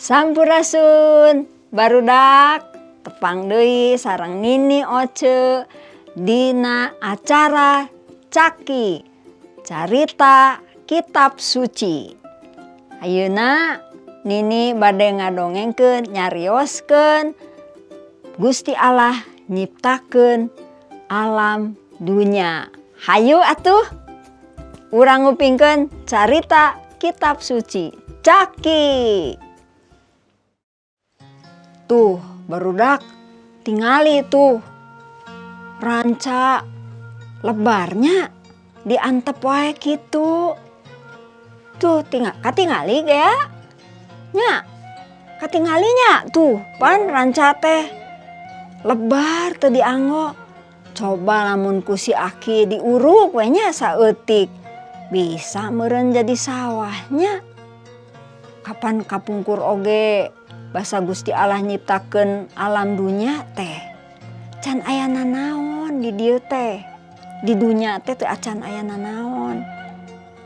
Sampurasun, barudak. Tepang deui sareng Nini Oce dina acara Caki Carita Kitab Suci. Ayeuna Nini bade ngadongengkeun, nyarioskeun Gusti Allah nyiptakeun alam dunya. Hayu atuh urang ngupingkeun carita Kitab Suci Caki. Tuh, barudak, tingali tuh ranca lebar nya, diantep wae kitu. Tuh, tinggal katingali ge nya, katingali nya tuh pan ranca teh lebar teu dianggo. Coba lamun ku si Aki diuruk we nya saeutik, bisa meureun jadi sawahnya. Kapan kapungkur oge basa Gusti Allah nyiptakeun alam dunya teh can aya nanaon di dieu teh, di dunya teh teu acan aya nanaon.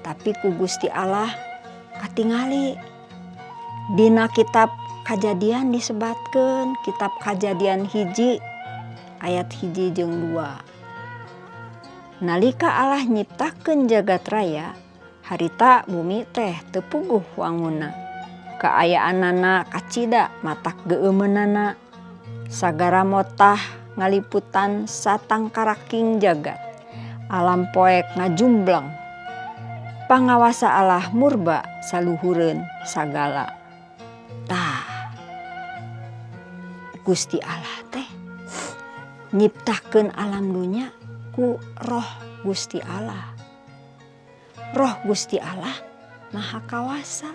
Tapi ku Gusti Allah katingali dina kitab Kajadian disebatkeun, kitab Kajadian 1 ayat 1 jeung 2. Nalika Allah nyiptakeun jagat raya, harita bumi teh teu puguh wangunna, kaayaanana kacida matak geumeunana. Sagara motah ngaliputan satangkaraking jagat, alam poek ngajumbleng. Pangawasa Allah murba saluhureun sagala. Tah, Gusti Allah teh nyiptakeun alam dunya ku Roh Gusti Allah. Roh Gusti Allah Maha Kawasa.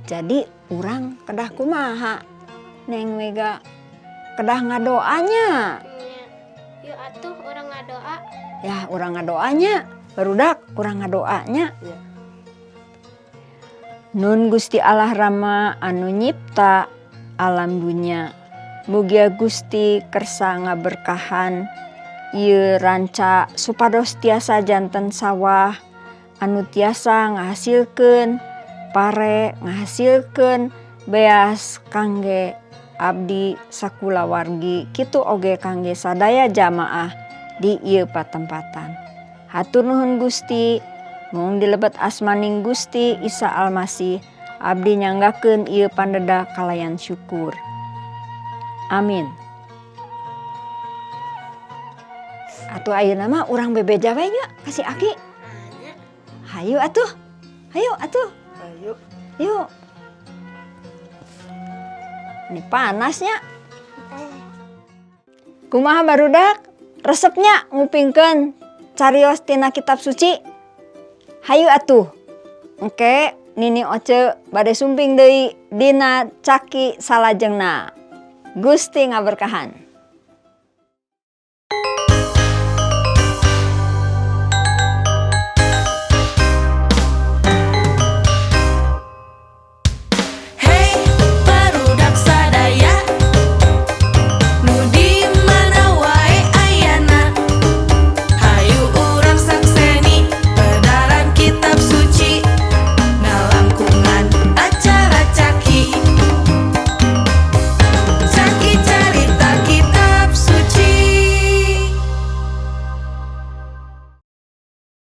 Jadi urang kedah kumaha, Neng Mega? Kedah ngadoanya. Nya. Yuk atuh urang ngadoa. Ya, urang ngadoanya, barudak, urang ngadoanya. Ya. Nun Gusti Allah Rama anu nyipta alam dunya. Mugia Gusti kersa ngaberkahan ieu ranca supados tiasa janten sawah anu tiasa ngahasilkeun pare, ngahasilkeun beas kangge abdi sakulawargi, kitu oge kangge sadaya jamaah di ieu patempatan. Hatur nuhun Gusti, mung dilebet asmaning Gusti Isa Almasih abdi nyanggakeun ieu pandeda kalayan syukur. Amin. Atuh ayeuna mah urang bebeja we nya ka si Aki. Nya. Hayu atuh. Hayu atuh. Ayo. Yuk. Ini panasnya. Kumaha, barudak? Resepnya ngupingkeun carios tina kitab suci? Hayu atuh. Engke Nini Oce bade sumping deui dina Caki salajengna. Gusti ngaberkahan.